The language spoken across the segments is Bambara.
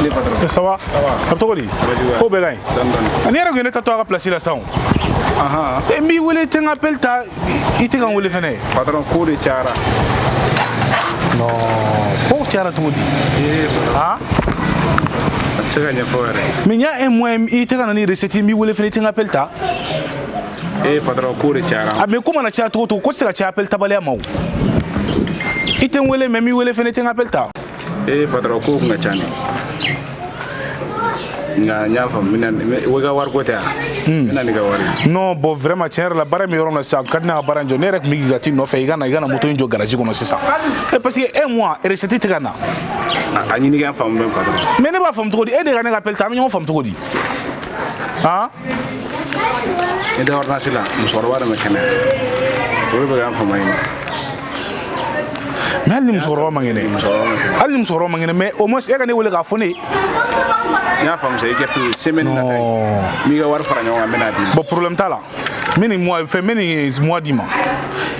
Salut patron. Ça va? A bɛ cogo di? Ko bɛɛ ka ɲi? Dɔɔni dɔɔni. Ne yɛrɛ kun ye ne ta to a ka place la sisan o. Ahan. E n b'i wele, tɛ n ka appel ta, i tɛ ka n wele fɛnɛ. Patron, ko de cayara. Non, ko cayara cogo di? Ee patron. Han? A tɛ se ka ɲɛfɔ yɛrɛ. Mais n y'a un mois i tɛ ka na ni recette, n b'i wele fɛnɛ, i tɛ n ka appel ta. Ee patron, ko de cayara. A mais ko mana caya cogo o cogo, ko tɛ se ka caya appel tabaliya ma o. I tɛ n wele, mais n b'i wele fɛnɛ, i tɛ n ka appel ta. Ee patron, ko kun ka ca ne. Nka n y'a faamu, n bɛna i ka wari ko tɛ yan. N bɛna n'i ka wari ye. Non, bon, vraiment, tiɲɛ yɛrɛ la, baara in bɛ yɔrɔ min na sisan, a ka di ne ka baara in jɔ. Ne yɛrɛ tun bɛ k'i ka t'i nɔfɛ, i ka na moto in jɔ garage kɔnɔ sisan. Parce que un mois, recette tɛ ka na. A ɲini kɛ n faamu bɛ patron. Mais ne b'a faamu cogo di? E de ka ne ka appel ta, an bɛ ɲɔgɔn faamu cogo di? Han? Ne tɛ ordonnance la, musokɔrɔba de bɛ kɛnɛya. O de bɛ k'an faamu yen. Mais hali ni musokɔrɔba man kɛnɛ. Musokɔrɔba man kɛnɛ. Hali ni musokɔrɔba man kɛnɛ, mais au moins e ka ne wele k'a fɔ ne ye. N y'a faamu sa, i kɛ pewu semaine nata ye. N b'i ka wari fara ɲɔgɔn kan, n bɛna d'i ma. Bon, problème t'a la. N bɛ nin mois fɛn, n bɛ nin mois d'i ma.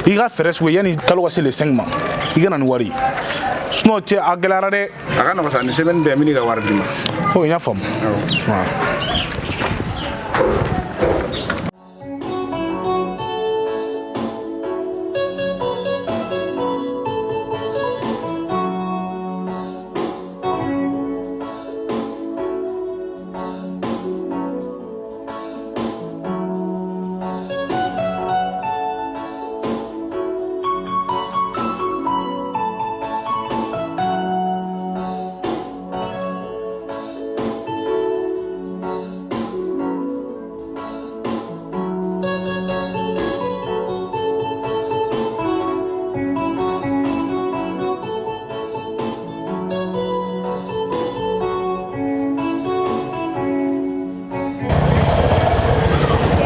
I ka fɛɛrɛ sugu yanni kalo ka se le 5 ma. I ka na ni wari ye. Sinon cɛ, a gɛlɛyara dɛ. A ka nɔgɔn sa, nin semaine bɛɛ n bɛ n'i ka wari d'i ma. Oh, n y'a faamu. Awɔ. Voilà.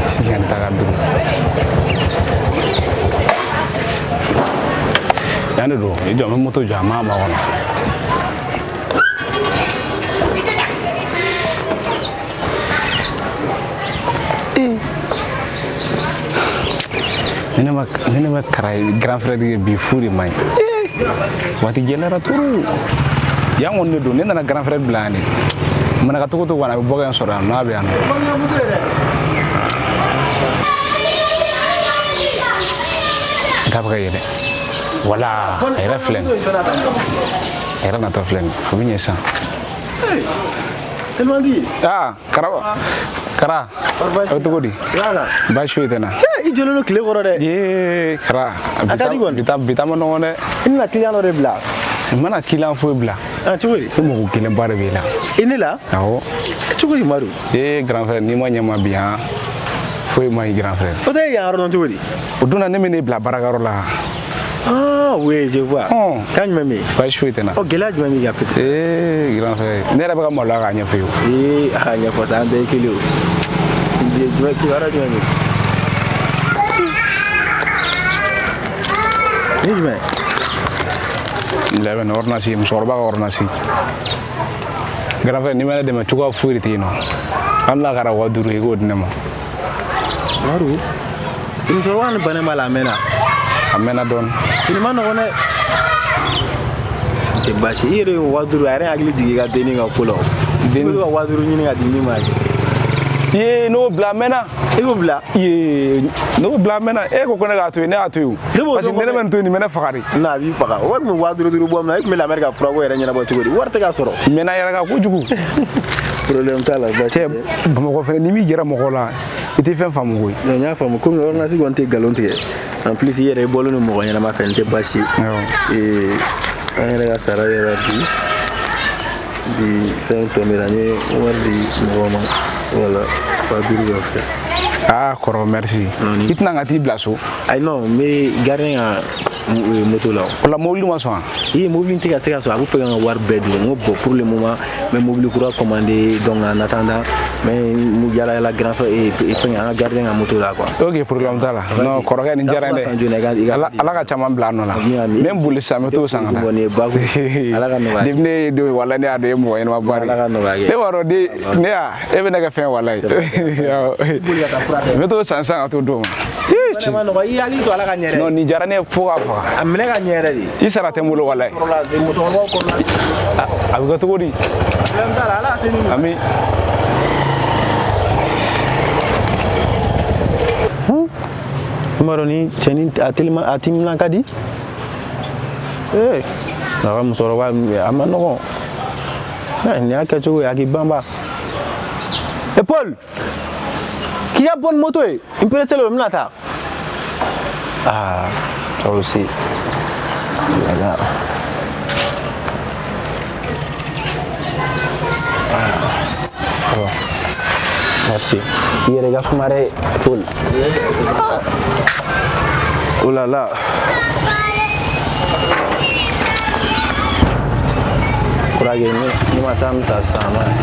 Sisan ta ka duuru. Yan de don, i jɔ, n bɛ moto jɔ a ma makɔnɔ. Ni ne ma kara grand frère ye bi, fu de man ɲi. Waati gɛlɛyara turu. Yan kɔni de don, ne nana grand frère bila yan de. Mana ka togo togo kɔni, a bɛ bɔ ka n sɔrɔ yan, n'a bɛ yan nɔ. Da bɛ ka yɛlɛ. Wala, a yɛrɛ filɛ nin ye. A yɛrɛ natɔ filɛ nin ye. O bɛ ɲɛ sisan. Elmandi. Aa, Kara. Kara. O cogo di? Voilà. Baasi foyi tɛ n na. Cɛ, i jɔlen don tile kɔrɔ dɛ. Yee, Kara. A ka di kɔni. Bi ta ma nɔgɔn dɛ. I bɛna client dɔ de bila. N mana client foyi bila. Ah, cogo di? Ko mɔgɔ kelenba de b'i la. I ne la? Awɔ. Cogo di, Madu? Ee, grand frère, n'i ma ɲɛ ma bi han, foyi ma ɲi, grand frère. O tɛ yan yɔrɔ dɔn cogo di? O don na, ne bɛ ne bila baarakɛyɔrɔ la. Ah oui, je vois. Ɔn. Kan jumɛn bɛ yen? Baasi foyi tɛ n na. Ɔ, gɛlɛya jumɛn b'i kan, petit? Ee, grand frère, ne yɛrɛ bɛ ka maloya k'a ɲɛfɔ i ye o. Ee, a ɲɛfɔ sa, an bɛɛ ye kelen o. Jumɛn, kibaruya jumɛn bɛ yen? Ni jumɛn? Labɛn ordonnance, musokɔrɔba ka ordonnance. Grand frère, n'i ma ne dɛmɛ, cogoya foyi de tɛ yen nɔ. Hali n'a kɛra 5000 ye, i k'o di ne ma. Madu, musokɔrɔba ni bana b'a la, a mɛnna. A mɛnna dɔɔnin. Nin ma nɔgɔn dɛ. Tɛ baasi, i yɛrɛ ye 5000, a yɛrɛ hakili jigin i ka dennin ka ko la o. Dennin? I bɛ ka 5000 ɲini ka di min ma. Yee, n'o bila a mɛnna. I k'o bila. Yee, n'o bila a mɛnna. E ko ko ne k'a to yen, ne y'a to yen o. Ne b'o Parce que dɔn ne bɛ nin to yen, nin bɛ ne faga de. Non, a b'i faga. O wari min 5000 duuru bɔ min na, i tun bɛ lamɛri ka furako yɛrɛ ɲɛnabɔ cogo di? Wari tɛ ka sɔrɔ. N mɛnna yɛrɛ kan kojugu. Problème t'a la, baasi Cɛ, tɛ. Bamakɔ fɛnɛ, n'i m'i gɛrɛ mɔgɔ la, i tɛ fɛn faamu koyi. Non, n y'a faamu, komi ordonnance kɔni tɛ nkalon tigɛ. En plus, i yɛrɛ i bɔlen don mɔgɔ ɲɛnama fɛ, n tɛ baasi ye. Awɔ. Ee, an yɛrɛ ka sara yɛrɛ bi. Bi fɛn tɔmɛna, n ye wari di mɔgɔ ma. Voilà, 5000 b'a fɛ. Aa kɔrɔ, merci. I tɛna ka t'i bila so? Ayi, non, n bɛ gardien ka moto la. O la, mobili ma sɔn wa? I mobili tɛ ka se ka sɔrɔ, a bɛ fɛ ka n ka wari bɛɛ dun. N ko bon, pour le moment, n bɛ mobili kura commander, donc en attendant, Mais n yala yala grand frère fɛn an ka gardien ka moto la quoi. Ok, problème t'a la. Non, kɔrɔkɛ, nin diyara n dɛ. Ala ka caman bila a nɔ la. N bɛ n boli sisan, n bɛ t'o san ka taa. Ala ka nɔgɔya. Depuis ne ye don, walahi, ne y'a dɔn e mɔgɔ ɲɛnama ba de. Ala ka nɔgɔya kɛ. Ne b'a dɔn ne y'a e bɛ ne kɛ fɛn, walahi. N bɛ t'o san sisan ka t'o d'o ma. Ma nɔgɔ, i hakili to ala ka ɲɛ dɛ. Non, nin diyara ne ye fo k'a faga. A minɛ ka ɲɛ yɛrɛ de. I sara tɛ n bolo, walahi. Musokɔrɔbaw kɔrɔla. A bɛ kɛ cogo di? Problème t'a la, ala se ni. Ami. I m'a dɔn ni cɛnin a telima a timinan ka di. Ee, a ka musokɔrɔba a ma nɔgɔn. Nin y'a kɛcogo ye, a k'i banba. E Paul, k'i ka bɔ ni moto ye, n pressé don, n bɛna taa. Ah, toi aussi. Voilà. Ah, merci. I yɛrɛ ka suma dɛ, Paul. Oh là là. Kurage, ne ma taa min ta sisan a ma ɲi.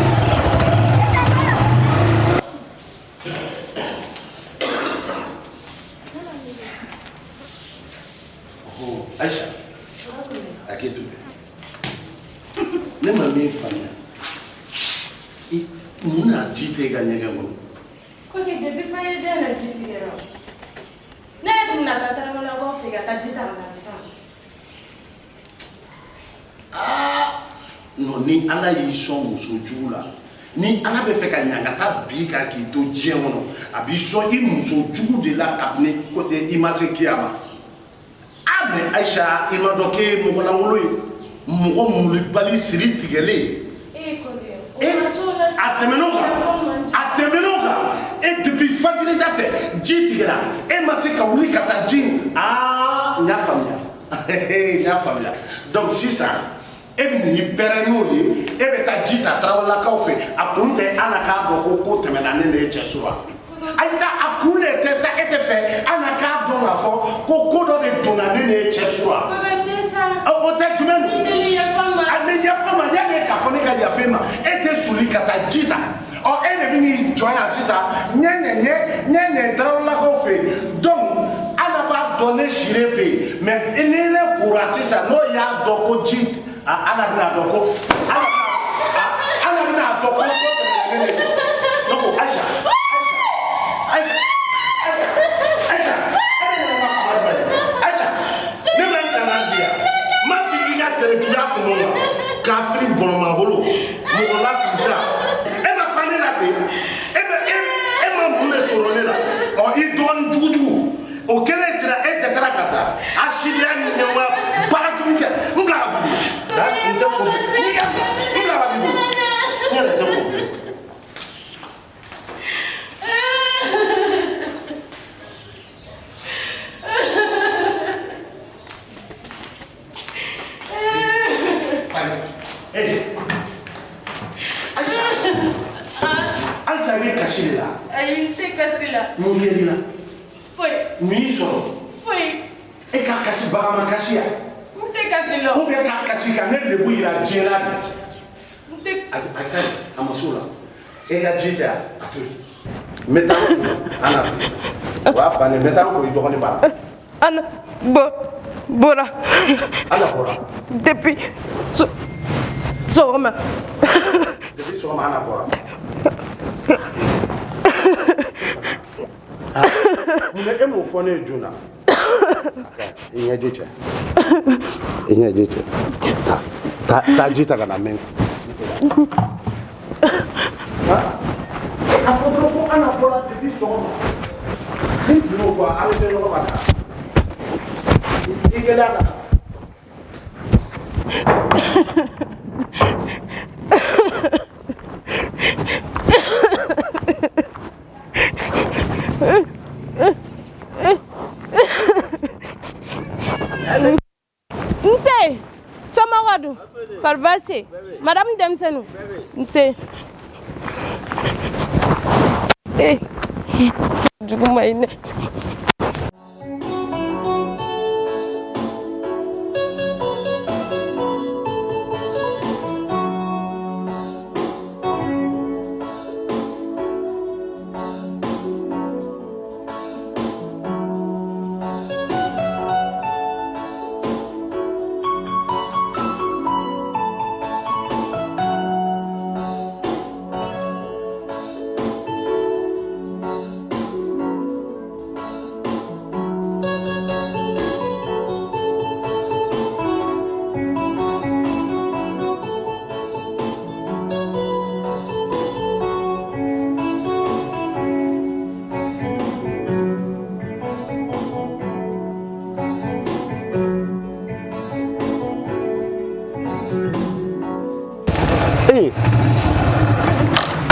Aïcha, hakɛ to dɛ. Ne ma min faamuya, mun na ji tɛ e ka ɲɛgɛn kɔnɔ? Koke, depuis fayida na ji tigɛra. Ne yɛrɛ tun bɛna taa Tarawelelakaw fɛ ka taa ji ta ka na sisan. Non, ni Ala y'i sɔn muso jugu la, ni Ala bɛ fɛ ka ɲangata bi kan k'i to diɲɛ kɔnɔ, a b'i sɔn i muso jugu de la kabini ko i ma se kiyama. Ah, mais Aïcha, i ma dɔn k'e ye mɔgɔ lankolon ye, mɔgɔ mulibali siri tigɛlen. Ee Koke, o ma s'o la. A tɛmɛn'o kan, a tɛmɛn'o kan, e depuis fajirida fɛ ji tigɛra, e ma se ka wuli ka taa ji. Aa, n y'a faamuya, n y'a faamuya. Donc sisan e bɛ n'i pɛrɛn n'o ye, e bɛ taa ji ta Tarawelelakaw fɛ. A kun tɛ Ala k'a dɔn ko tɛmɛna ne de ye cɛ sɔrɔ. Ayisa, a kun de tɛ sa, e tɛ fɛ Ala k'a dɔn k'a fɔ ko dɔ de donna ne de ye cɛ sɔrɔ. O tɛ jumɛn? Ni teli yafa ma. A ni yafa ma, yanni k'a fɔ ne ka yafa e ma, e tɛ soli ka taa ji ta. Ɔ, e de bɛ n'i jɔ yan sisan, ɲɛ ɲɛ ɲɛ ɲɛ ɲɛ Tarawelelakaw fɛ yen. Donc Ala b'a dɔn ne sire fɛ yen, mais ni ne kora sisan, n'o y'a dɔn ko ji, Ala bɛna dɔn ko Ala bɛna dɔn ko tɛmɛna ne de cɛ. Donc Aïcha, Aïcha, Aïcha, Aïcha, e bɛ ɲɛnama kuma jumɛn de? Aïcha, ne bɛ n kana di yan, n m'a fɔ i ka tɛrɛ juguya kun ma, kafiri bɔlɔmaholo, mɔgɔ lafilita. E ma fa ne la ten, e bɛ e ma mun de sɔrɔ ne la? Ɔ, i dɔgɔnin jugujugu, o kɛlen sera e dɛsɛra ka taa a sidenya ni ɲɛngoya baara jugu kɛ. N bila ka b'i bolo, n tɛ ko n'i ka n bila ka b'i bolo, n yɛrɛ tɛ ko bilen. Aïcha, halisa i bɛ kasi de la? Ayi, n tɛ kasi la. Mun kɛr'i la? Foyi. Mun y'i sɔrɔ? Foyi. E ka kasi bagan ma kasi ya? N tɛ kasi la. Ou bien ka kasi ka ne lebu yira diɲɛ la bi? N tɛ. A ka ɲi, a ma s'o la. E ka ji tɛ yan, a to yen. N bɛ taa n ko Ana fɛ yen. O y'a bannen, n bɛ taa n ko i dɔgɔnin b'a la. Ana bɔ bɔra. Ana bɔra. Depuis sɔgɔma. Depuis sɔgɔma Ana bɔra. Mun e m'o fɔ ne ye joona? I ɲɛji cɛ. I ɲɛji cɛ. Taa taa ji ta ka na mɛn. A fɔ dɔrɔn ko Ana bɔra depuis sɔgɔma. Ni tun y'o fɔ, an bɛ se ɲɔgɔn ma tan. I gɛlɛya ka taa. Nse, somɔgɔw dun? Kɔri baasi tɛ yen? Madame denmisɛnninw? Nse. Ee, jugu ma ɲi dɛ.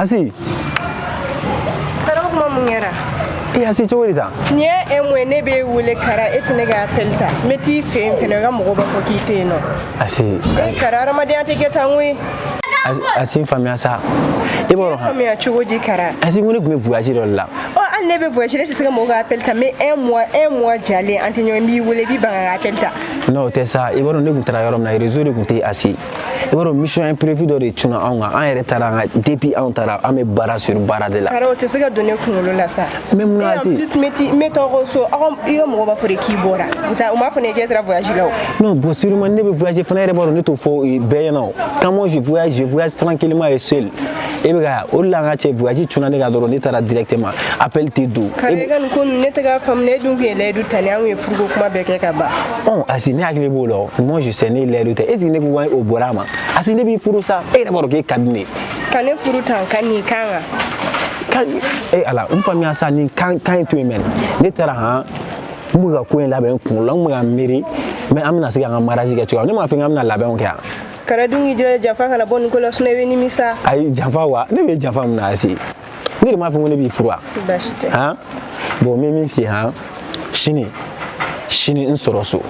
Asi. Kara o kuma mun kɛra? E Asi cogo di tan? Nin ye un mois ne b'e wele Kara e tɛ ne ka appel ta. N bɛ t'i fɛ yen fɛnɛ i ka mɔgɔw b'a fɔ k'i tɛ yen nɔ. Asi. E Kara hadamadenya tɛ kɛ tan koyi. Asi n faamuya sa. I b'a dɔn. Faamuya cogo di Kara? Asi n ko ne tun bɛ voyage dɔ de la. Ɔ hali ne bɛ voyage ne tɛ se ka mɔgɔw ka appel ta mais un mois jalen an tɛ ɲɔgɔn ye n b'i wele i b'i ban ka appel ta. Non o tɛ sa i b'a dɔn ne tun taara yɔrɔ min na réseau de tun tɛ Asi. I b'a dɔn mission imprévue dɔ de cunna anw kan an yɛrɛ taara an ka depuis anw taara an bɛ baara sur baara de la. Kara o tɛ se ka don ne kunkolo la sa. Mais mun na Asi? En plus n bɛ taa aw ka so aw ka i ka mɔgɔw b'a fɔ de k'i bɔra. U m'a fɔ ne ye k'e taara voyage la o. Non bon sûrement ne bɛ voyager fana yɛrɛ b'a dɔn ne t'o fɔ bɛɛ ɲɛna o. Quand moi je voyage tranquillement et seul. E bɛ ka o de la an ka cɛ voyage cunna ne kan dɔrɔn ne taara directement appel tɛ don. Kara i ka nin ko ninnu ne tɛ k'a faamu ne dun kun ye layidu ta ne an kun ye furuko kuma bɛɛ kɛ ka ban. Ɔn Asi ne hakili b'o la o moi je sais ne ye layidu ta est ce que ne ko o bɔra a ma Asi ne b'i furu sa e yɛrɛ b'a dɔn k'e ka di ne ye. Ka ne furu tan ka nin kan kan. E ala n faamuya sa nin kan in to yen mɛn ne taara han n bɛ ka ko in labɛn n kunkolo la n bɛ ka miiri mais an bɛna se k'an ka mariage kɛ cogoya min ne m'a fɔ k'an bɛna labɛnw kɛ yan. Kara dun k'i jilaja janfa kana bɔ nin ko la sinon i bɛ nimisa. Ayi janfa wa ne bɛ janfa mun na Asi ne de m'a fɔ ko ne b'i furu wa. Baasi tɛ. Han bon n bɛ min f'i ye han sini sini n sɔrɔ so.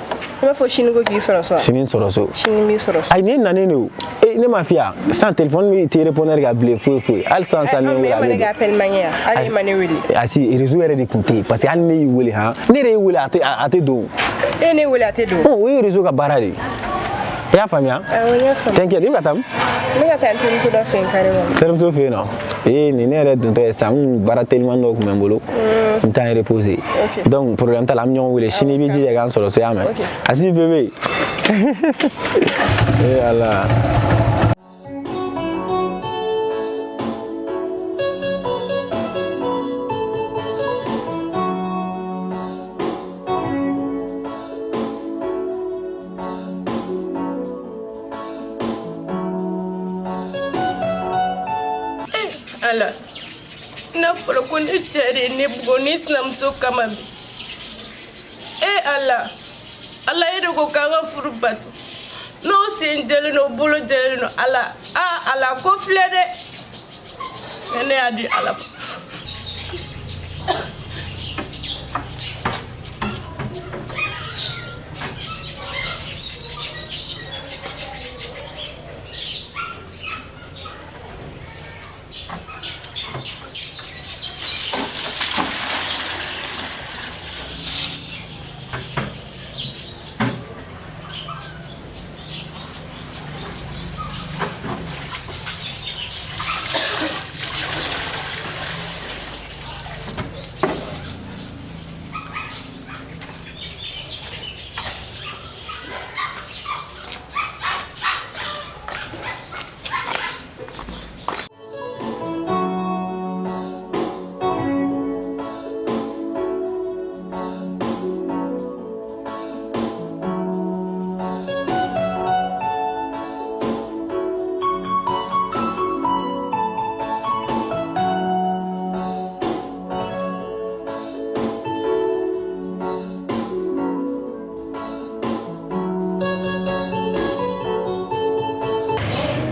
I b'a fɔ sini ko k'i sɔrɔ so wa? Sini n sɔrɔ so. Sini b'i sɔrɔ so. Ayi ne nanen de o e ne m'a f'i ye san téléphone bɛ tɛ répondeur ka bilen foyi foyi hali sisan sisan ne wele a bɛ don. E ma ne ka appel manqué yan hali e ma ne wele. Asi réseau yɛrɛ de tun tɛ yen parce que hali ne y'i wele han ne yɛrɛ y'i wele a tɛ don. E ne wele a tɛ don. Ɔn o ye réseau ka baara de ye. I y'a faamuya? Awɔ n y'a faamu. T'inquiète i bɛ ka taa min? N bɛ ka taa n terimuso dɔ fɛ yen carré kɔnɔ. Terimuso fɛ yen nɔ? Ee nin ne yɛrɛ dontɔ ye sisan n kun baara teliman dɔ tun bɛ n bolo. N taa n reposer. Donc problème t'a la an bɛ ɲɔgɔn wele sini i b'i jija k'an sɔrɔ so i y'a mɛn? Asi bébé. Ee Ala. Ala n'a fɔra ko ne cɛ de ye ne bugɔ ne sinamuso kama bi e Ala Ala e de ko k'an ka furu bato n'o sen jɛlen don o bolo jɛlen don Ala aa Ala ko filɛ dɛ ne y'a di Ala ma.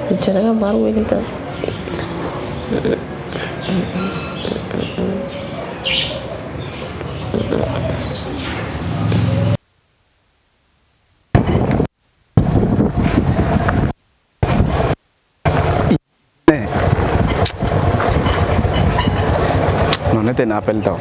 Bicara ka baru wele tan. Non ne tɛ nin appel ta o.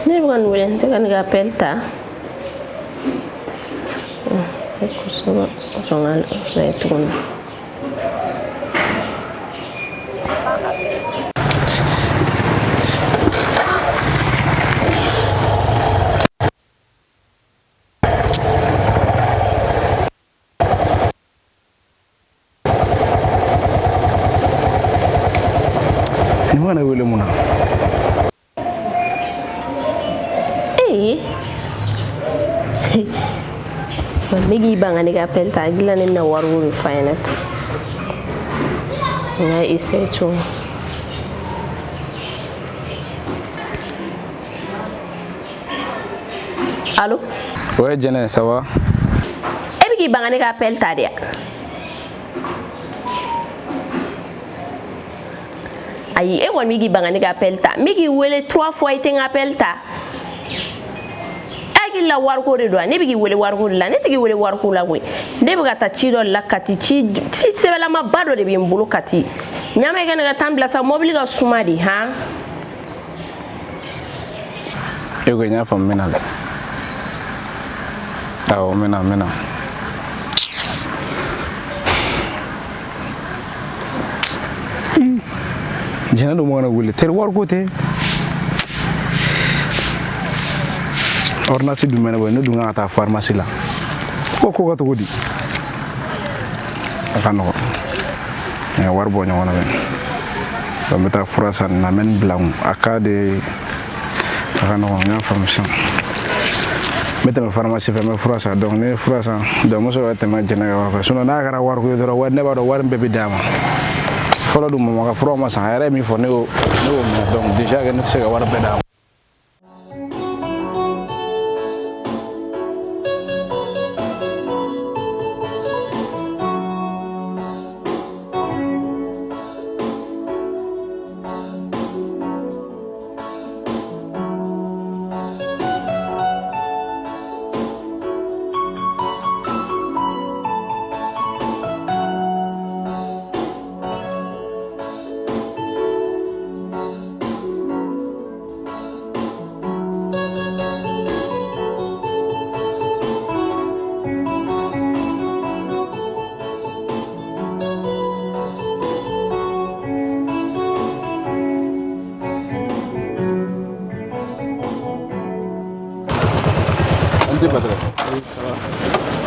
Ne bɛ ka nin wele n tɛ ka nin ka appel ta. Kosɛbɛ sɔn ka lajɛ tuguni. Nin bɛ ka ne wele mun na? Ee n bɛ k'i ban ka ne ka appel ta hakili la ne bɛna wariko de f'a ɲɛna tan. N ka essayer cogo. Allô? Ouais, Jɛnɛ, ça va? E bɛ k'i ban ka ne ka appel ta de ya? Ayi, e kɔni bɛ k'i ban ka ne ka appel ta. N bɛ k'i wele 3 fois i tɛ n ka appel ta. E hakili la wariko de don wa? Ne bɛ k'i wele wariko de la. Ne tɛ k'i wele wariko la koyi. Ne bɛ ka taa ci dɔ de la Kati. Ci sɛbɛlamaba dɔ de bɛ n bolo Kati. Ɲama i ka ne ka temps bila sa, mobili ka suma de han. E ko n y'a faamu, n bɛ na dɛ. Awɔ, n bɛ na, n bɛ na. Jɛnɛ dun mana wele, teri wariko tɛ. Ordonnance dun bɛ ne bolo, ne dun kan ka taa pharmacie la. Ko ko ka cogo di? A ka nɔgɔn. N ka wari bɔ ɲɔgɔn na bɛ. N bɛ taa fura san nin na, n bɛ nin bila n kun. A ka de a ka nɔgɔn, n y'a faamu sisan. N bɛ tɛmɛ pharmacie fɛ, n bɛ fura san. Donc ne ye fura san, donc n bɛ sɔrɔ ka tɛmɛ Jɛnɛ ka yɔrɔ fɛ. Sinon n'a kɛra wariko ye dɔrɔn, wari ne b'a dɔn wari in bɛɛ bɛ d'a ma. Fɔlɔ dun mama ka furaw ma san, a yɛrɛ ye min fɔ ne y'o minɛ. Donc déjà que ne tɛ se ka wari bɛɛ d'a ma.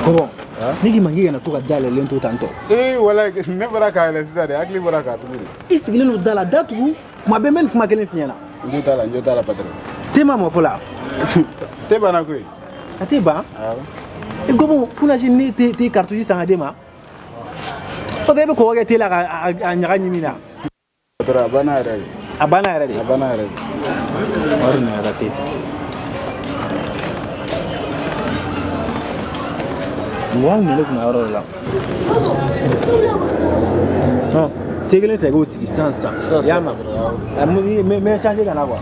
Bon, ne k'i ma k'i kana to ka da yɛlɛlen to tantɔ. Ee wala ne bɔra k'a yɛlɛ sisan de, hakili bɔra k'a tugu de. I sigilen don da la, da tugu, kuma bɛɛ n bɛ nin kuma kelen f'i ɲɛna. N jo t'a la, n jo t'a la patron. Te ma mɔ fɔlɔ. Te banna koyi. A tɛ ban? Awɔ. I gobo kunasi ne te cartouche san ka d'e ma. O tɛ e bɛ kɔgɔ kɛ te la ka a ɲaga ɲimi na. Patron a banna yɛrɛ de. A banna yɛrɛ de. A banna yɛrɛ de. Wari nana ka te san. Mɔgɔ minɛ ne kunna yɔrɔ dɔ la. Hɔn, te kelen san i k'o sigi sisan sisan. I y'a mɛn? N bɛ changer ka na quoi.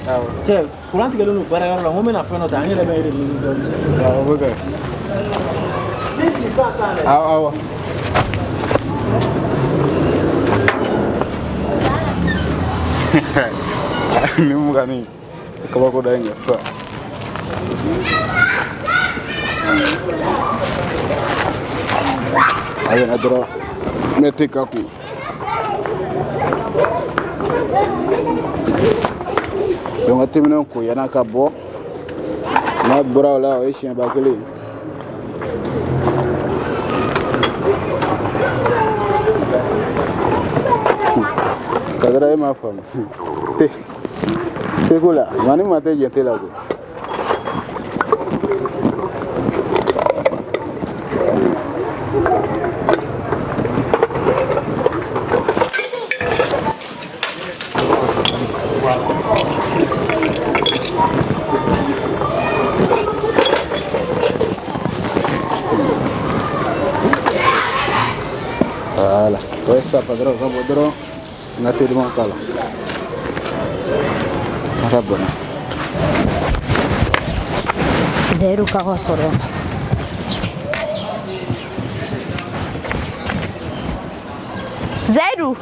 Cɛ, courant tigɛlen don baarayɔrɔ la, n ko n bɛna fɛn dɔ ta, n yɛrɛ bɛ ɲini dɔɔnin. Awɔ, o bɛ kɛ. Te sigi sisan sisan dɛ. Awɔ, awɔ. Ni muganin, kabako da in kɛ sisan. A bɛna dɔrɔn ne tɛ ka kun. Donc ka tɛmɛnɛn ko yan'a ka bɔ, n'a bɔra o la o ye siɲɛba kelen ye. Kadara e m'a faamu. Te teko la, nka ni maa tɛ jɛn te la koyi. Voilà. O ye safa dɔrɔn ka bɔ dɔrɔn n ka teliman k'a la. Ala bɔnna. Zayidu ka ka sɔrɔ. Zayidu.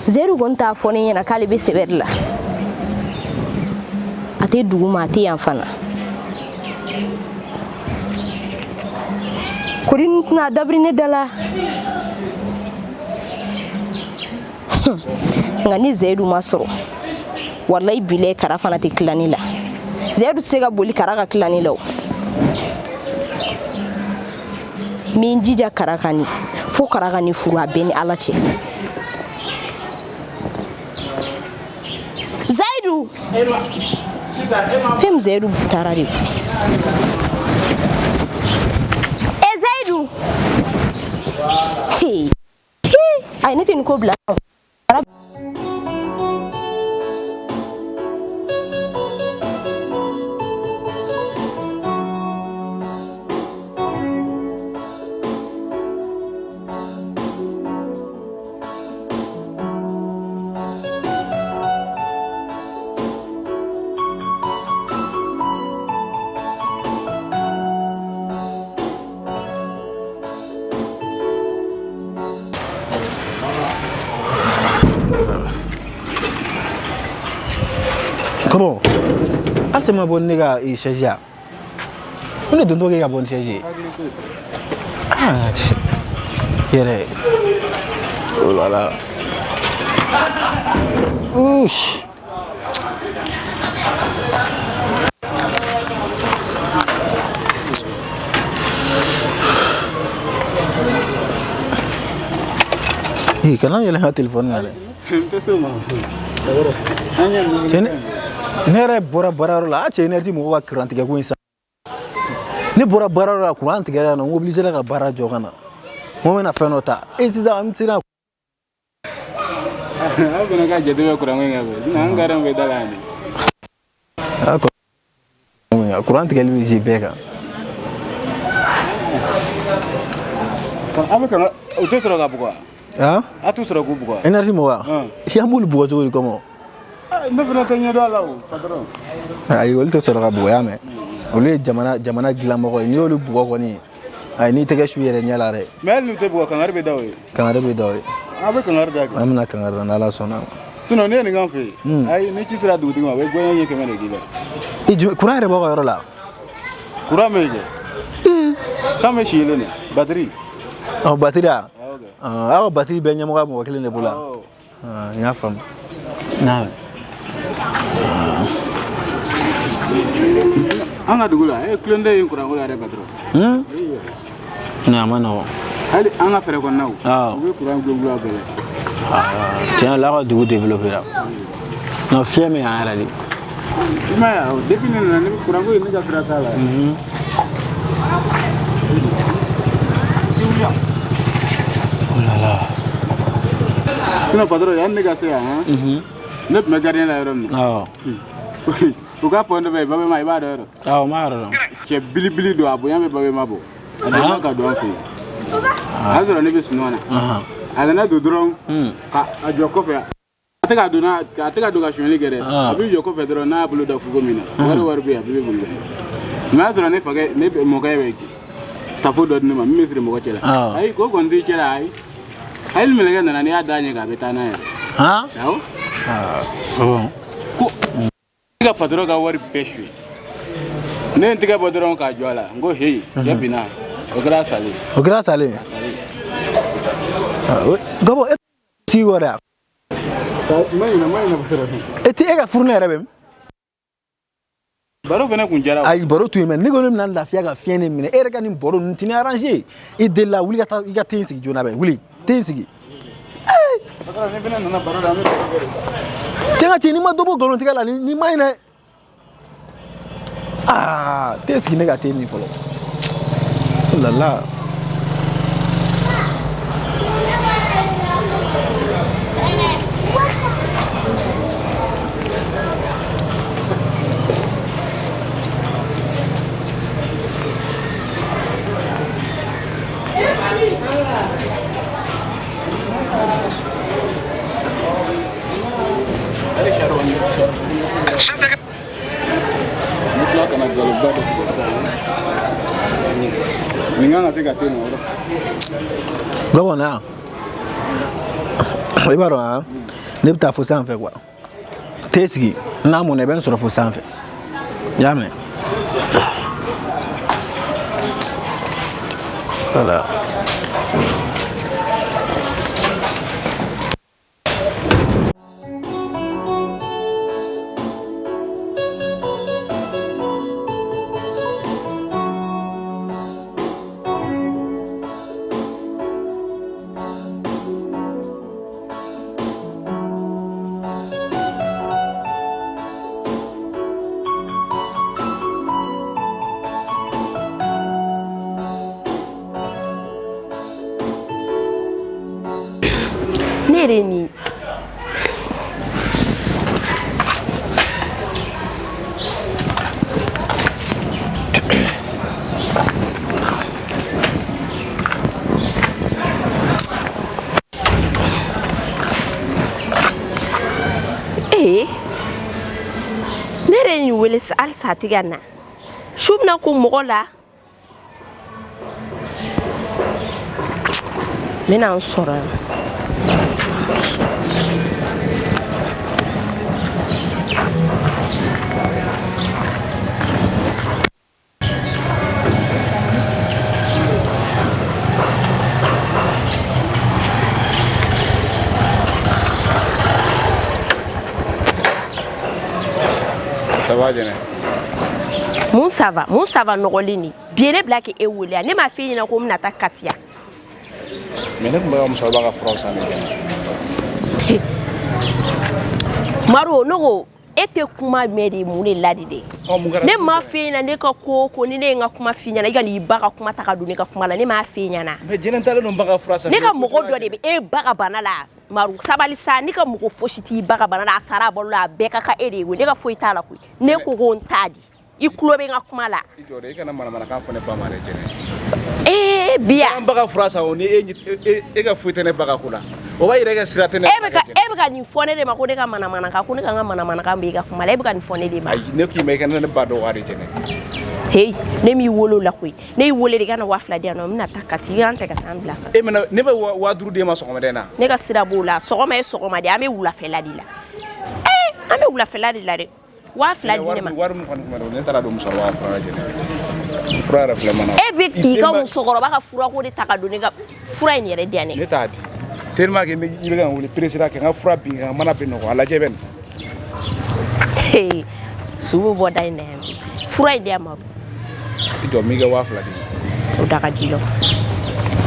Zayidu kɔni t'a fɔ ne ɲɛna k'ale bɛ sɛbɛ de la. A tɛ dugu ma, a tɛ yan fana. Kori nin tɛna dabiri ne da la. Nka ni Zayidu ma sɔrɔ, walayi bilayi kara fana tɛ tila ne la. Zayidu tɛ se ka boli kara ka tila ne la o. N bɛ n jija kara ka nin, fo kara ka nin furu a bɛɛ ni Ala cɛ. Zayidu! Fɛn min Zayidu taara de. E Zayidu! Hey! Ayi ne tɛ nin ko bila. Comment Hali ma bɔ ni ne ka chaise ya. Ko ne dontɔ k'e ka bɔ ni chaise ye. Ah, yɛrɛ. Oh là là. Ouch. Eh, kana yɛlɛ n ka telefɔni kan dɛ. Cɛ ne yɛrɛ bɔra baarayɔrɔ la, a cɛ énergie mɔgɔw ka kuran tigɛ ko in sa. Ne bɔra baarayɔrɔ la, kuran tigɛra yan nɔ, n obligé ka baara jɔ ka na. N ko n bɛna fɛn dɔ ta. E sisan n sera. Aw fana ka jate bɛ kuran ko in kan koyi, sinon an garan bɛ da la yan de. Ah, kuran tigɛli bɛ zi bɛɛ kan. Aw bɛ kanga u tɛ sɔrɔ ka bugɔ wa? Ah? A t'u sɔrɔ k'u bugɔ wa? Énergie mɔgɔ wa? I an b'olu bugɔ cogo di kɔmɔ? Ne fana tɛ ɲɛ dɔn a la o, patron. Ayi, olu tɛ sɔrɔ ka bugɔ, y'a mɛn. Olu ye jamana jamana dilanmɔgɔ ye, n'i y'olu bugɔ kɔni, ayi n'i tɛgɛ su i yɛrɛ ɲɛ la dɛ. Mais hali n'u tɛ bugɔ, kangari bɛ da o ye. Kangari bɛ da o ye. Aw bɛ kangari da kɛ. An bɛna kangari da n'Ala sɔnna. Sinon ne ye nin k'an fɛ yen. Ayi, ni ci sera dugutigi ma, a bɛ gɛɲɛ ɲɛ 100 de k'i la. I jumɛn kuran yɛrɛ b'aw ka yɔrɔ la? Kuran bɛ yen kɛ. Kan bɛ si yelen de, batterie. Ɔ batterie a? Aw ka batterie bɛɛ ɲɛmɔgɔya mɔgɔ kelen de bolo wa? N y'a faamu. N'a An ka dugu la, e kulon tɛ yen kuranko la yɛrɛ patron. Non, a ma nɔgɔn. Hali an ka fɛrɛ kɔnɔnaw, u bɛ kuran gulon a bɛɛ la. Tiɲɛ la, aw ka dugu développé la. Non, fiɲɛ bɛ yan yɛrɛ de. I m'a ye wa, depuis ne nana, ne bɛ kuranko in ne ka sira t'a la. Oh là là. Sinon patron, yanni ne ka se yan, ne tun bɛ gardien la yɔrɔ min na. Awɔ. U ka pont dɔ bɛ yen, Babema, i b'a dɔn yɔrɔ? Awɔ, n b'a yɔrɔ dɔn. Cɛ bilibili don, a bonya bɛ Babema bɔ. A donna ka don an fɛ yen. A y'a sɔrɔ ne bɛ sunɔgɔ na. A nana don dɔrɔn, ka a jɔ kɔfɛ. A tɛ ka don n'a a tɛ ka don ka sonyali kɛ dɛ. A b'i jɔ kɔfɛ dɔrɔn n'a y'a bolo da fuko min na. Wari wari bɛ yen, a bɛɛ bɛ boli ka na. Mais a y'a sɔrɔ ne fakɛ, ne mɔkɛ bɛ tafo dɔ di ne ma min bɛ siri mɔgɔ cɛ la. Ayi, k'o kɔni t'i cɛ la, ayi. Hali mɛlɛkɛ nana, n'i y'a da ɲɛ kan, a bɛ taa n'a ye. Awɔ. Ko ne ka patron ka wari bɛɛ suɲɛ. Ne ye n tɛgɛ bɔ dɔrɔn k'a jɔ a la, n ko heyi, cɛ binna. O kɛra salen. O kɛra salen. Gabo, e sigi kɔ dɛ. E tɛ e ka furu ne yɛrɛ bɛ min? Baro fana kun jara. Ayi, baro to yen, mɛ ne ko ne bɛna lafiya ka fiɲɛ de minɛ. E yɛrɛ ka nin baro ninnu tɛ ne arranger. I delila, wuli ka taa i ka te in sigi joona bɛ. Wuli, te in sigi. Ne fana nana baro la, an bɛ baro kɛ de. Cɛ ka cɛ, n'i ma dɔ bɔ nkalon tigɛ la, nin ma ɲi dɛ. Aa, te sigi ne ka te min fɔlɔ. Oh là là. N bɛ tila ka na galoba dɔ tigɛ sisan. Nin kan ka se ka te nin yɔrɔ. Gabo na. I b'a dɔn han, ne bɛ taa fo sanfɛ quoi. Te sigi, n'a mɔna i bɛ n sɔrɔ fo sanfɛ. I y'a mɛn? Voilà. Ne yɛrɛ ye nin ee, ne yɛrɛ ye nin wele halisa a tɛ ka na. Su bɛna ko mɔgɔ la, n bɛna n sɔrɔ yan. Ça va Jɛnɛ? Mun ça va? Mun ça va nɔgɔlen nin bi ye ne bila k'e wele yan? Ne m'a f'e ɲɛna ko n bɛna taa Kati yan. Mais ne tun bɛ ka musokɔrɔba ka furaw san de Jɛnɛ. Maro, ne ko e tɛ kuma mɛn de, mun de la de dɛ? Ɔ, mun kɛra? Ne m'a f'e ɲɛna ne ka ko o ko, ni ne ye n ka kuma f'i ɲɛna, i ka n'i ba ka kuma ta ka don ne ka kuma la. Ne m'a f'e ɲɛna. Mais Jɛnɛ, n taalen don n ba ka fura san. Ne ka mɔgɔ dɔ de bɛ e ba ka bana la. Maru, sabali sa. Ne ka mɔgɔ fosi t'i ba ka bana la. A sara, a balo la, a bɛɛ ka kan e de ye koyi. Ne ka foyi t'a la koyi. Ne ko ko n t'a di, i tulo bɛ n ka kuma la. I jɔ dɛ, i kana manamanakan fɔ ne ba ma dɛ Jɛnɛ. Ee, biya. An ba ka fura san o ni e ka foyi tɛ ne ba ka ko la. O b'a yira e ka sira tɛ ne. E bɛ ka, e bɛ ka nin fɔ ne de ma ko ne ka manamanakan, ko ne ka n ka manamanakan bɛ i ka kuma la. E bɛ ka nin fɔ ne de ma. Ayi, ne k'i ma i ka ne ba dɔgɔya de Jɛnɛ. Heyi, ne m'i wolo la koyi. Ne y'i wele de ka na 2000 di yan nɔ. N bɛna taa Kati, i k'an tɛ ka taa n bila kan. E mɛna ne bɛ 5000 d'e ma sɔgɔmada in na. Ne ka sira b'o la. Sɔgɔma ye sɔgɔma de, an bɛ wulafɛla de la. Ee, an bɛ wulafɛla de la dɛ. 2000 di ne ma. Wari min kɔni tun bɛ ne bolo, ne taara don musokɔrɔba ka fura la Jɛnɛ. Fura yɛrɛ filɛ mana. E bɛ k'i ka musokɔrɔba ka furako de ta ka don ne ka fura in yɛrɛ di yan ne. Ne t'a di. Tellement que i bɛ ka n wele pressé la kɛ n ka fura bin ka mana bɛ nɔgɔ a lajɛ bɛ nin. Ee, su bɛ bɔ da in na yan bi. Fura in di yan, Maru. I jɔ, n b'i ka 2000 di. O da ka di la.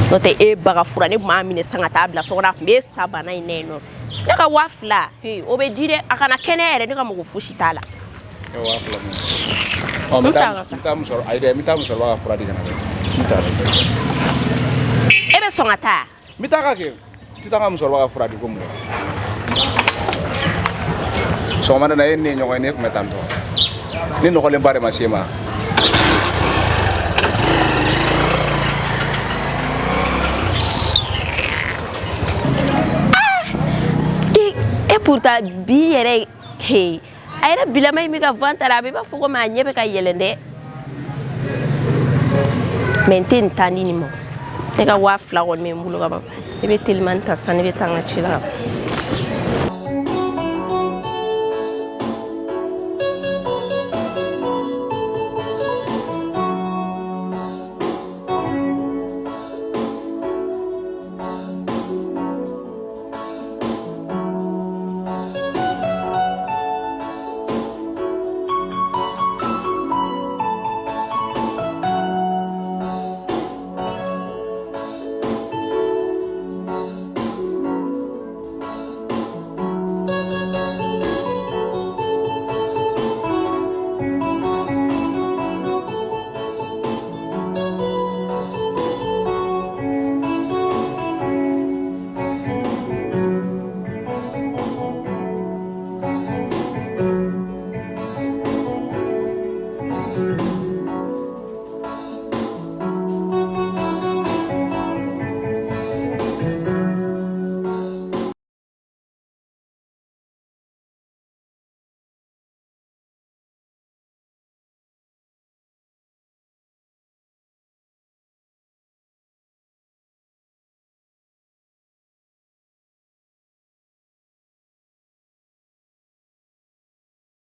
N'o tɛ, e ba ka fura, ne tun b'a minɛ sisan ka taa bila so kɔnɔ, a tun bɛ sa bana in na yen nɔ. Ne ka 2000, ee, o bɛ di dɛ. A kana kɛnɛya yɛrɛ, ne ka mɔgɔ fosi t'a la. E 2000 mun. Ɔ, n bɛ taa, n bɛ taa musokɔrɔba, ayi dɛ, n bɛ taa musokɔrɔba ka fura di ka na dɛ. N bɛ taa dɛ. E bɛ sɔn ka taa? N bɛ taa ka kɛ. N tɛ taa n ka musokɔrɔba ka fura di ko mun. Sɔgɔmada in na e ni ne ye ɲɔgɔn ye, ne tun bɛ tan tɔ. Ne nɔgɔlenba de ma se ma. E pourtant bi yɛrɛ, he, a yɛrɛ bilama in bɛ ka vent ta, a bɛ i b'a fɔ komi a ɲɛ bɛ ka yɛlɛn dɛ. Mais n tɛ nin taa di nin ma. Ne ka 2000 kɔni bɛ n bolo ka ban. Ne bɛ telimani ta sisan, ne bɛ taa n ka ci la.